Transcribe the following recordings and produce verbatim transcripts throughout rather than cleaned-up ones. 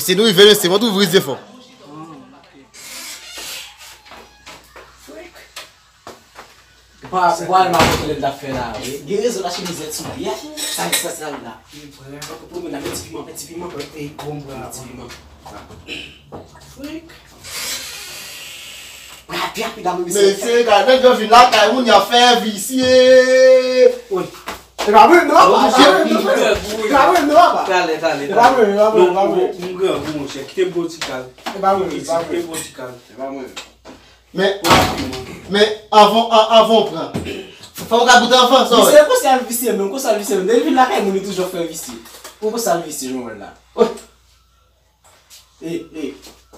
Mesye, nou rive, mesye, mwen tou vre zye fò. Frik. Ou pa, ou pa wè m ap kontre l t ap fè la, wi. Gen rezon l achte mizè sou li a. Sa, sa, sa, la. Li vrè. Pou mwen, la, met ti piman, met ti piman. E, bon, bra. Met ti piman. Frik. Rapi, rapi, dam, mesye. Mesye, gade, nèg yo vin lakay moun, y ap fè visye. Wi. E pa mwen, non, papa. E pa mwen, non, papa. Talè, talè, talè. E pa mwen, e pa mwen, e pa mwen. M grangou, monchè. Kite m pran ti kal. E pa mwen, e pa mwen. Kite m pran ti kal. E pa mwen. Men, men, avan, a- avan w pran. Fò w ka goute avan, sa w wè. Misye konsa l visye menm, konsa l visye menm. Depi l vin lakay moun, li toujou ap fè visye. Ou konsa l visye, jan w wè l la. Wi. E, e,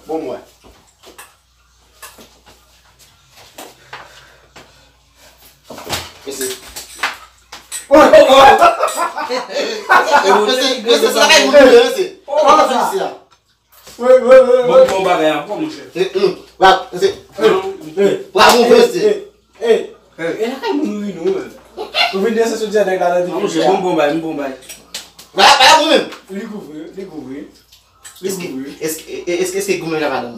bon mwen. Mesye. Mesye, mesye, se lakay moun li ye, mesye. Kòman se visye a? Wi, wi, wi, wi. Bon, bon bagay ankò, monchè. E, mm, bravo, mesye. Bravo, mesye. E lakay moun ou vin ou menm. Ou vin de se sou djè nèg la nan di. Non, monchè, bon, bon bagay, bon bagay. Bravo, bravo, menm. Li kouvri, li kouvri. Èske, èske, èske, èske goumen la pa nan?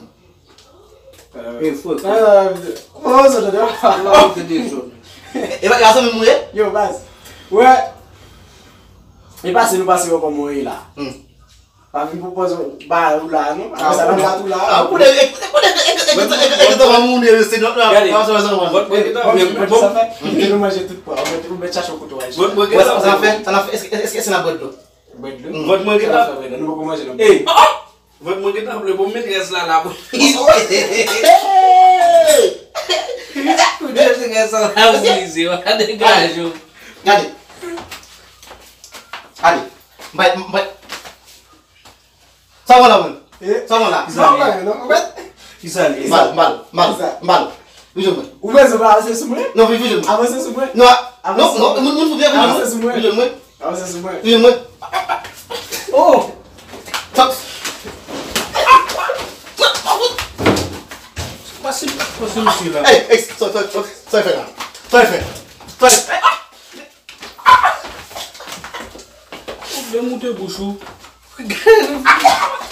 E fò. Kòman sa tande? E pa, e pa sa menm ou ye? Yo, baz. Wè. E pase nou pase yo kòman w ye la. Hmm. Pa vin pou pòz ba ou la, non. Apre sa, nan bat ou la. Ah, koute, e, koute, e, e, e, e, e, e, e, moun, e, se, non, non, gade, non, non, non, non. Bon, bon, bon, bon, sa fè. Kite nou manje tout pwa. Ou mèt, ou mèt chache yon kouto a. Bon, bon, wè sa, sa fè, sa fè, èske, èske, èske se nan bwè dlo? Bwè dlo? Vant mwen gentan. Nou poko manje non. Ey! Vant mwen gentan ple pou m met rès la la pou. Ou dwe se rès la la pou brize, w a degaje w. Gade. Gade. M bay, m bay. Sa w la menm? Sa w la? Sa w la? Kisa li? Mbal, mbal, mbal, mbal. Vin jwenn mwen. Ou bezwen pa avanse sou mwen? Non, vin, vin jwenn mwen. Avanse sou mwen? Non, non, non, moun, moun, vin jwenn mwen. Avanse sou mwen. Vin jwenn mwen. Avanse sou mwen. Vin jwenn mwen. Oh! Sa. Pase, pase misye la. Ey, ey, sa, sa, sa, sa fè la? Sa fè? Sa fè? Ou byen moute bouch ou. Gade nou.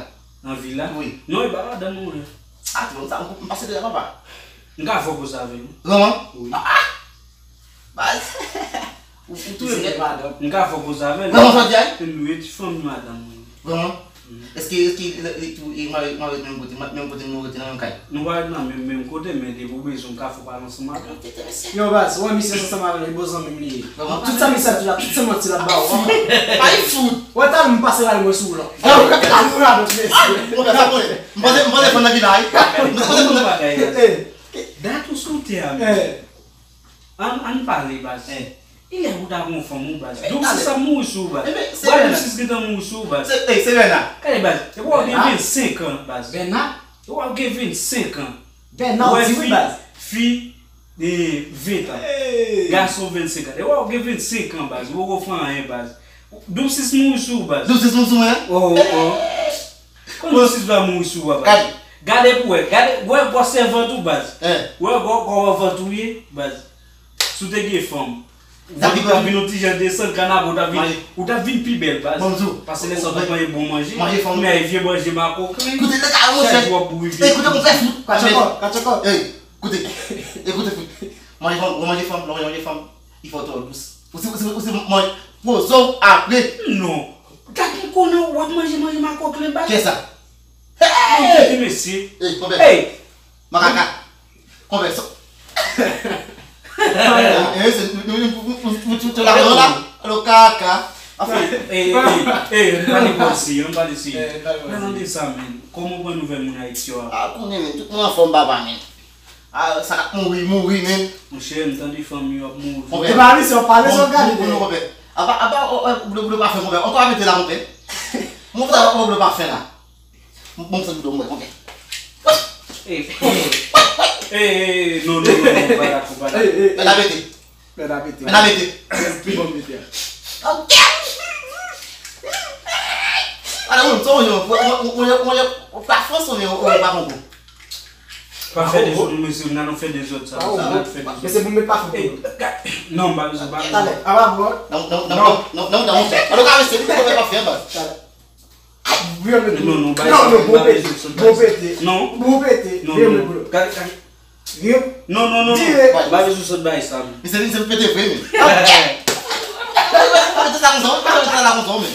la. Nan vil la? Wi. Non, e pa madanm mwen. A, tou, m sa, m pase deja, papa. M ka fè w koze avè l. Vrèman? Wi. Ah! Baz. Ou, ou touye m nèt. M ka fè w koze avè l. Vrèman, sa w di a? Wi, ti fanmi madanm mwen. Vrèman? Èske, èske li, li tou, e mari, mari menm kote, ma-, menm kote nou rete nan menm kay? Nou pa rete nan menm, menm kote, men depi w bezwen, m ka fè w pale ansanm avè l. Yo, baz, wè misye ansanm avè l, e bon zanmi m li ye. Tout sa misye ap di la, tout se manti l ap ba w. Ay, fout! Wè, talè m pase la, mwen sou w la. Ay, fout! Ay, fout! M panse, m panse fann nan vila, wi. M panse fann nan vila. Dat ou sou tè a, men. Ann, ann pale, baz. Ilè ou ta gon fanm ou, baz. Doub Sis ap mouri sou ou, baz. Wè, Doub Sis gentan mouri sou ou, baz. Ey, se Bèna. Gade, baz. Epi w gen vennsenk an, baz. Bèna? Epi w gen vennsenk an. Bèna, ou di wi, baz. Fi, e, ven tan. Gason vennsenk an. Epi w gen vennsenk an, baz. Ou poko fè anyen, baz. Doub Sis mouri sou ou, baz. Doub Sis mouri sou mwen? Oh, oh. Kòman sis va mouri sou ou a, baz? Gade. Gade pou wè. Gade, wè, gwo sèvant ou, baz. Wè, gwo, gwo vant ou ye, baz. Si w te gen fanm. Vant ou ta vin yon ti jan desann, kanapè ou ta vin, ou ta vin pi bèl, baz. Pase lè sa w t ap manje bon manje. Manje fanm. Men vye manje makoklen. Koute, lè ka, monchè. Chak jou w ap bouri vye. Ey, koute, monchè. Katchakò, katchakò. Ey, koute. Ey, koute, fout. Manje fanm, manje fanm, manje fanm. Li fè w twò dous. Ou se, ou se, ou se mwen, poze w apre. Non. Gad m konnen w ap manje, manje makoklen, baz. Kiyès sa? Hey! Mesye. Ey, konpè. Ey! Makaka. Konpè, sa. Ey, se, nou, nou, nou, nou, nou, nou, nou, nou, la. Alo, kaka. Ey, ey, ey, ey, nou pale kòm si, nou pale si. Mwen tande sa, men. Kòman w pran nouvèl moun Ayiti yo a? A, konnen, men, tout moun anfòm, papa, men. Ah, sa k ap mouri, mouri, men. Monchè, m tande fanmi yo ap mouri. Konpè. E pa misye w ap pale, se w gade. Bon, bon, konpè. Apa, apa, o, o, boulo, boulo pafen, konpè. Ankò ap mete la, konpè. Mwen ta, o, boulo pafen la. Bon, sa boulo mwen, konpè. Ey, ey, ey, non, non, non, non, pa dakò, pa dakò. Ey, ey, ey. Mèt ap mete. Mèt ap mete. Mèt ap mete. Pi bon mete a. Ok. Ala, mwen, sa mwen, mwen, mwen, mwen, mwen, pa Frans, mwen, mwen, pa Kongo. Pa fè de zòt, mesye, n a nou fè de zòt sa. Sa n a fè de zòt. Mesye, pou m met pafen pou nou. Non, m pa bezwen, pa bezwen. Talè, a pa bon. Non, non, non, non, non, non, non. Alò, ka mesye, pou mwen pa fè, baz. Talè. Ay, non, non, non, non, bon pete, bon pete. Non. Bon pete. Non, non. Gade, gade. Non, non, non, non. M pa bezwen sòt bay sa, non. Misye vin se pete vre, men. Ok. Ou pa fè sa konsa, ou pa fè sa la konsa, men.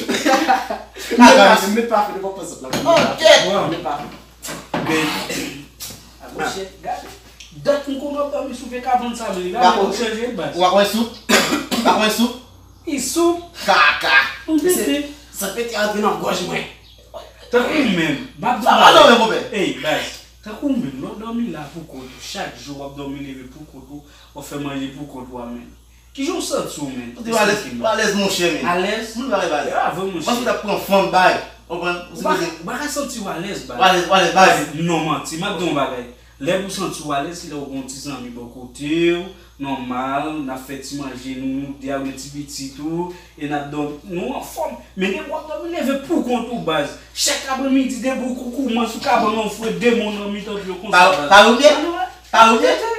M met pa fè, m met pa fè, depi w pran sot la. Ok. M met pa fè. Men, a, monchè, gade. Dat m konn ap dòmi sou vye kabann sa, men, gade, ou chanje, baz. Ou pa konn soup? Ou pa konn soup? Li soup. Kaka. Ou mete. Sa pete antre nan gòj mwen. Tankou menm, m ap di w bagay. Ey, baz, tankou menm, lè w dòmi la pou kont ou, chak jou w ap dòmi leve pou kont ou, w ap fè manje pou kont ou a, menm. Kijan w santi w, menm? Ou di w alèz, ou alèz, monchè, menm. Alèz? Moun pa alèz. Ah, vre, monchè. Panse w t ap pran fanm, bay. Ou konprann? Ou pa, ou pa ka santi w alèz, baz. W alèz, w alèz, baz. Non, manti, m ap di w yon bagay. Lè pou santi w alèz, se lè w gen yon ti zanmi bò kote w, nòmal, n ap fè ti manje nou, nou de a, ou gen ti pitit ou, e n ap dòmi, nou anfòm. Men depi w ap dòmi leve pou kont ou, baz, chak aprèmidi, depi w koukou, mwen sou kabann an, ou fwe de moun nan mitan pye w konsa, baz. Pale byen, pale byen.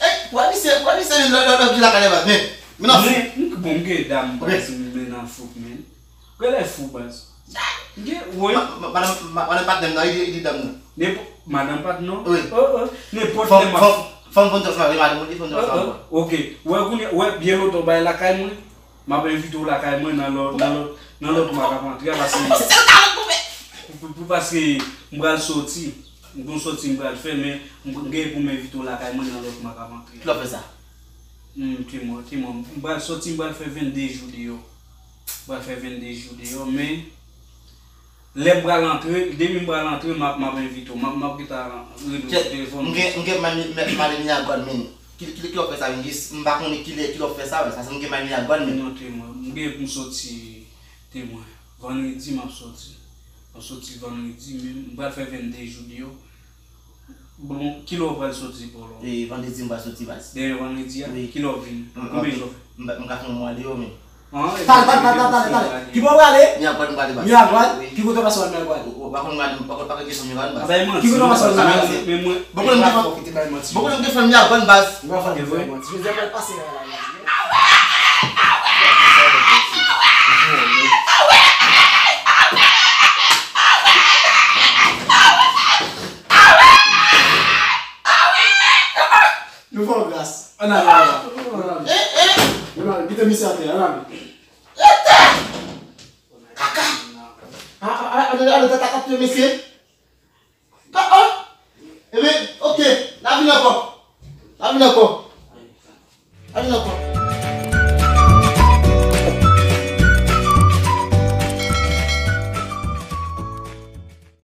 Ey, wè misye, wè misye, lè, lè, lè, lakay la, baz, men, men nan fou. Men, m, bon, m gen dam, baz, men nan fou, men. Genlè fou, baz. Gen, wi. Ma-, ma-, madanm, ma-, madanm patnè m nan, li, li dam nan. Nenpò-, madanm patnè w? Wi. Oh, oh. Nenpòt lè m ap. Fanm, fanm, fanm, fanm, fanm, madanm, li fanm, fanm, fanm. Ok. Wè, kounye, wè, byen lontan w bay lakay mwen. M ap envite w lakay mwen nan lòt, nan lòt, nan lòt mwa k ap antre a, paske. Pou, pou, pou, paske m pral soti. M gon sòti m pral fè, men m gen pou m envite w lakay mwen nan lòt mwa k ap antre a. Kilè w fè sa? Hmm, te mwen, te mwen. M pral soti, m pral fè vennde jou deyò. M pral fè vennde jou deyò, men lè m pral antre, depi m pral antre, m ap, m ap envite w. M ap, m ap gentan rele w sou telefòn. M gen, m gen mani-, ma-, mani a gòd, men. Ki, ki, kilè w fè sa, men? M pa konnen kilè, kilè w fè sa, men sa, m gen mani a gòd, men. Non, te mwen. M gen pou m soti, te mwen. Vandredi, m ap soti. M ap soti vandredi, men m pral fè vennde jou deyò. Bon, kilè w pral soti, Polo? E, vandredi m pral soti, baz. Demen vandredi a? Wi. Kilè w vini? Konbyen jou w fè? M, m, m ka fè yon mwa deyò, men. An, e, talè, talè, talè, talè, talè. Ki bò w prale? Miragwàn m prale, baz. Miragwàn? Wi. Ki kote w pase w al Miragwàn? Ou, ou pa konn Miragwàn, ou pa konn, pa konn kesyon Miragwàn, baz. Aba, e manti. Ki kote w pase w al Miragwàn? Men, men mwen, bon, kote m gen fanm, bon, kote m gen fanm Miragwàn, baz. Ou pa fè manti. Jodi a m pral pase la, la, la. Nou fè w gras. Ann ale, ann ale. Ann ale. Ann ale. Kite misye atè, ann ale. Rete! Kaka! A, a, a, ale, ale, tata k ap touye mesye. A, a! Ebyen, ok, n a vin ankò. N a vin ankò.